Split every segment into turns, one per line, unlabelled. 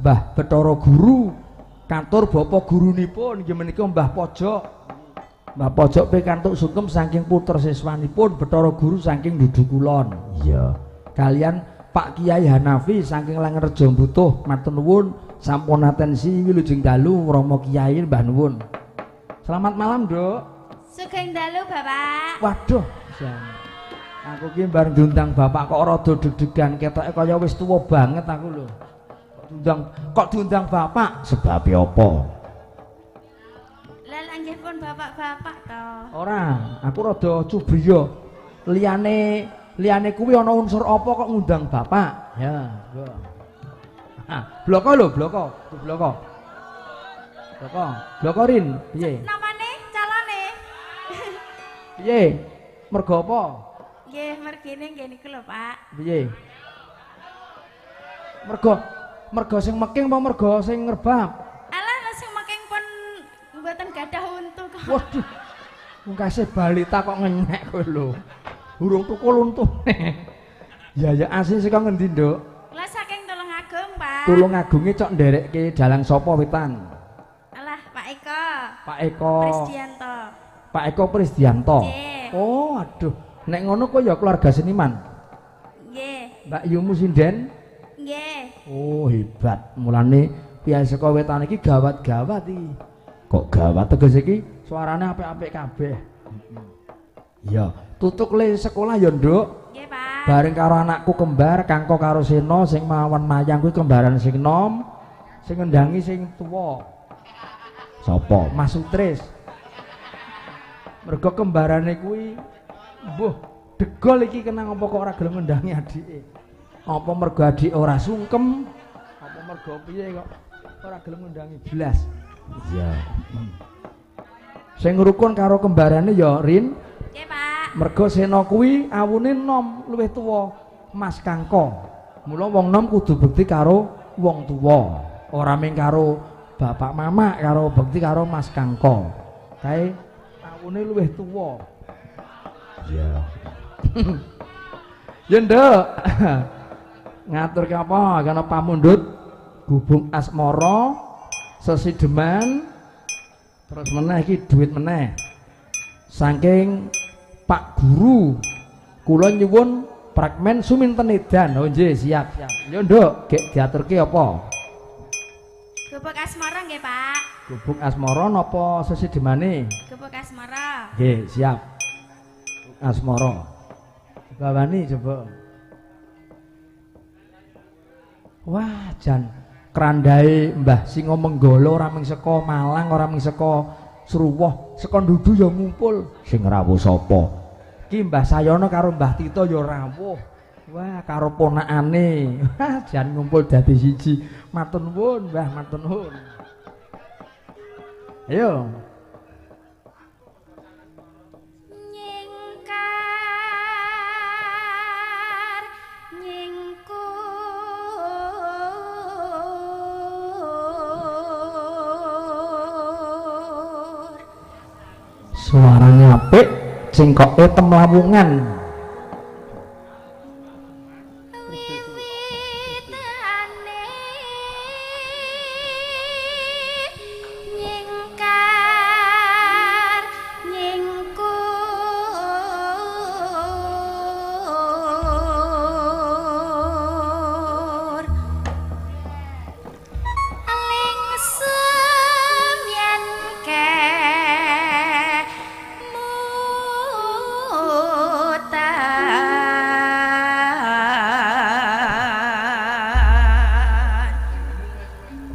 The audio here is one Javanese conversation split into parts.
Mbah Bathara Guru katur bapak gurunipun inggih menika Mbah Pojok. Mbah Pojok pikantuk sungkem saking putra siswanipun Bathara Guru saking Dudu Kulon. Iya. Kalian Pak Kiai Hanafi saking Langenrejo Butuh, matur nuwun sampun atensi wilujeng dalu Rama Kiai Mbah nuwun. Selamat malam, Nduk.
Sugeng dalu, Bapak.
Waduh, jan. Aku ki bareng diundang bapak kok rada deg-degan, ketoke kaya wis tuwa banget aku lho. Kok diundang bapak? Sebabe apa?
Lah nggih pun bapak-bapak to.
Ora, aku rada cubriya. Liyane kuwi ana unsur apa kok ngundang bapak? Ya, monggo. Ah, bloko lho, bloko, bloko. Bloko, bloko Rin, piye?
Namane calone.
Piye? Mergo apa?
Nggih, mergine nggih niku lho, Pak.
Piye? Mergo sing meking apa mergo sing ngerbab?
Alah, sing meking pun mboten gadah untu kok.
Waduh. Wong kasih balita kok ngenyek kowe lho. Urung tukul untune. Ya ya asli saka ngendi, Nduk?
Lah saking Tulungagung, Pak.
Tulungagunge cok nderekke dalang sapa wetan?
Alah, Pak Eko.
Pak Eko
Prisdianto.
Pak Eko Prisdianto.
Nggih.
Oh, aduh. Nek ngono kok ya keluarga seniman.
Nggih.
Mbak Yumu sinden?
Nggih.
Oh, hebat. Mulane piyai saka wetan iki gawat-gawat iki. Kok gawat tegese iki suarane apik-apik kabeh. Iya, tutuk le sekolah ya, Nduk.
Nggih, Pak.
Bareng karo anakku kembar Kangko karo Seno sing mawon mayang kuwi kembaran sing nom, sing ngendangi sing tuwa. Sapa? Mas Sutris. Mergo kembarane kuwi mbuh degol iki kenang apa kok ora gelem ngendangi adike. Apa mergo adike ora sungkem? Apa mergo piye kok ora gelem ngendangi blas? Iya. Sing rukun karo kembarane ya Rin.
Nggih, Pak.
Mergo Sena kuwi awune nom luwih tuwa Mas Kangko. Mula wong nom kudu bekti karo wong tuwa, ora mung karo bapak mamak, karo bekti karo Mas Kangko. Kae awune luwih tuwa. Iya. Ya Nduk. Ngaturke apa? Kana pamundhut gubung asmara sesideman terus meneh iki duit meneh. Saking Pak Guru kula nyuwun fragmen Suminten Edan. Oh nggih, siap, siap. Ya Nduk, gek diaturke apa?
Gubuk asmara nggih, Pak.
Gubuk asmara napa sesidemane?
Gubuk asmara.
Nggih, siap. Asmara. Bawani coba. Wah, jan krandhae Mbah Singomenggala ora mung saka Malang, ora mung saka Sruwoh, saka Ndudu ya ngumpul. Sing rawuh sapa? Ki Mbah Sayono karo Mbah Tito ya rawuh. Wah, karo ponakane. Wah, jan ngumpul dadi siji. Matur nuwun, Mbah, matur nuwun. Ayo. Suaranya apik, cengkoke temlawungan.
Wiwitane nyingkar nyingkur lingsem yen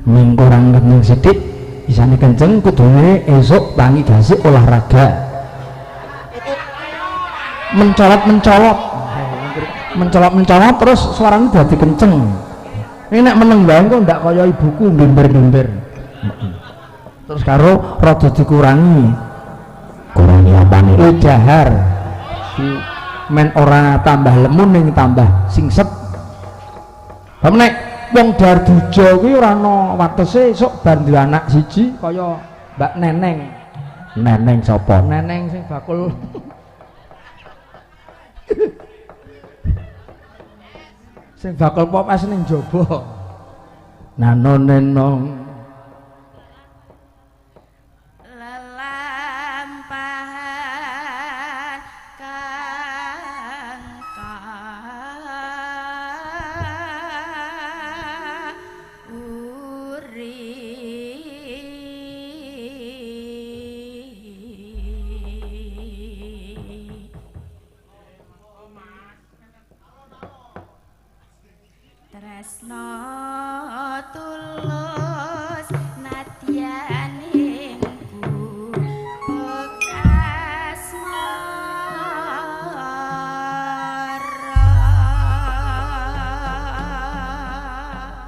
ming kurang kenceng sithik, isane kenceng kudune esuk tangi gasik olahraga. Mencolot-mencolot. Mencolot-mencolot terus suaranya dadi kenceng. Ini nek meneng wae kok ndak kaya ibuku gember-gember. Terus karo rada dikurangi. Kurangi apane? Dahar. Men ora tambah lemun ning tambah singset. Lah nek wong dahar duja kuwi ora ana watese, esuk bar duwe anak siji kaya Mbak Neneng. Neneng sapa? Neneng sing bakul. Sing bakul pop es ning jaba. Nano nenong
lelampahan kang uri tresno tulus nadyan ing bekas mara.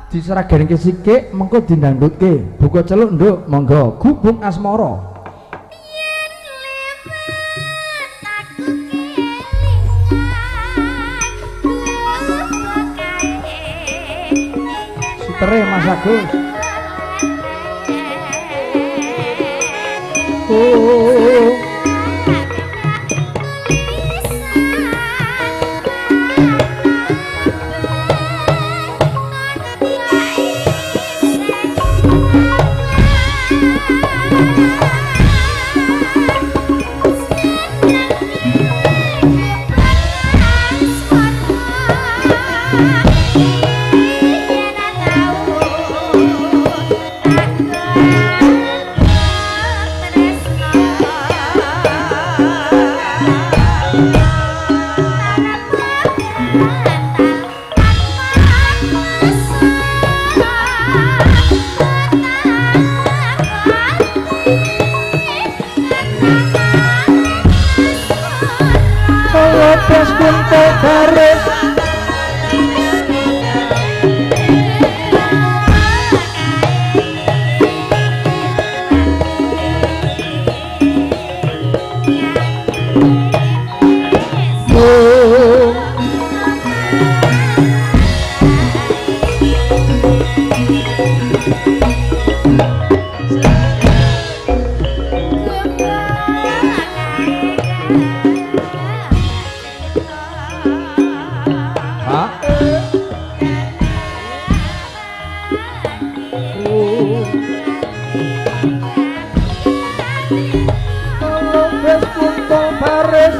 Diseragenke sikik mengko dindangdutke. Buka celuk nduk, monggo gubuk asmara.
Yen liwat aku kelingan gubuk kae.
Sitere Mas Agus. Oh. Lepas kunto garis. Oh. Pak. Oh. Lepas kunto baris.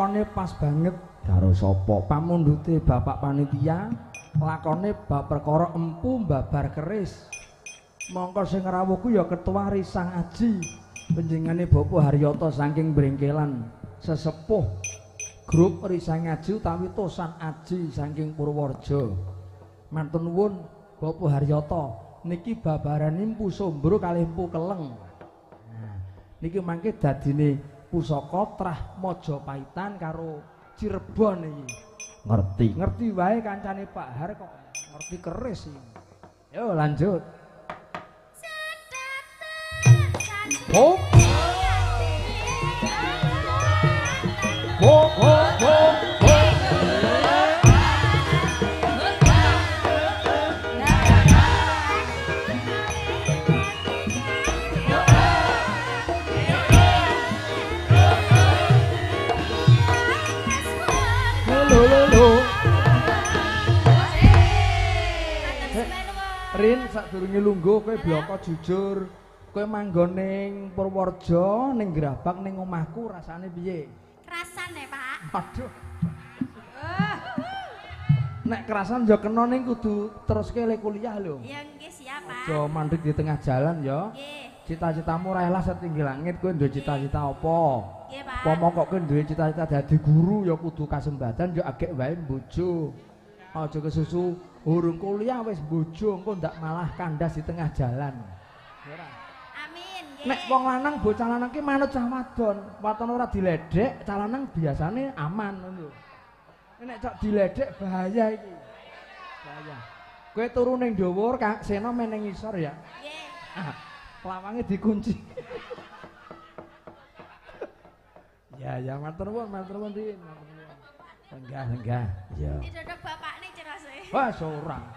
Lakone pas banget karo sapa? Pamundhute Bapak Panitia, lakone bab perkara empu mbabar keris. Mongko sing rawuh ku ya Ketua Risang Aji, panjenengane Bapak Haryoto saking Brengkelan, sesepuh grup Risang Aji utawi Tosan Aji saking Purworejo. Matur nuwun Bapak Haryoto, niki babarane Empu Sombro kalih Empu Keleng. Nah, niki mangke dadine pusaka trah Majapahitan karo Cirebon iki.
Ngerti.
Ngerti wae kancane Pak Har kok ngerti keris iki. Yo lanjut.
Oh. Oh, oh, oh, oh.
Lo lo lo. Rin, sadurunge lungguh kowe bloko jujur. Kowe manggon ning Purworejo, ning Grabag ning omahku rasane piye?
Kerasan ya, Pak.
Aduh. Nek kerasan ya kena ning kudu teruske le kuliah lho.
Ya nggih siap, Pak.
Aja mandek di tengah jalan ya.
Nggih.
Cita-citamu ra ikhlas setinggi langit, kowe duwe cita-cita apa?
Nggih, Pak.
Pomo kok kowe duwe cita-cita dadi guru ya kudu kasembadan ya agek wae bojo. Aja kesusu urung kuliah wis bojo engko ndak malah kandas di tengah jalan. Ora.
Amin, nggih.
Nek wong lanang bocah lanang ki manut cah wadon, waton ora diledek, cah lanang biasane aman ngono lho. Nek cok diledek bahaya iki. Bahaya. Kowe turu ning dhuwur, Kak Seno men ning ngisor ya.
Nggih.
Ah, lawange dikunci. Ya ya matur nuwun, matur nuwun Rin. Matur nuwun. Lenggah, lenggah.
Iya.
Didodok bapakne cerose.
Wah, ora.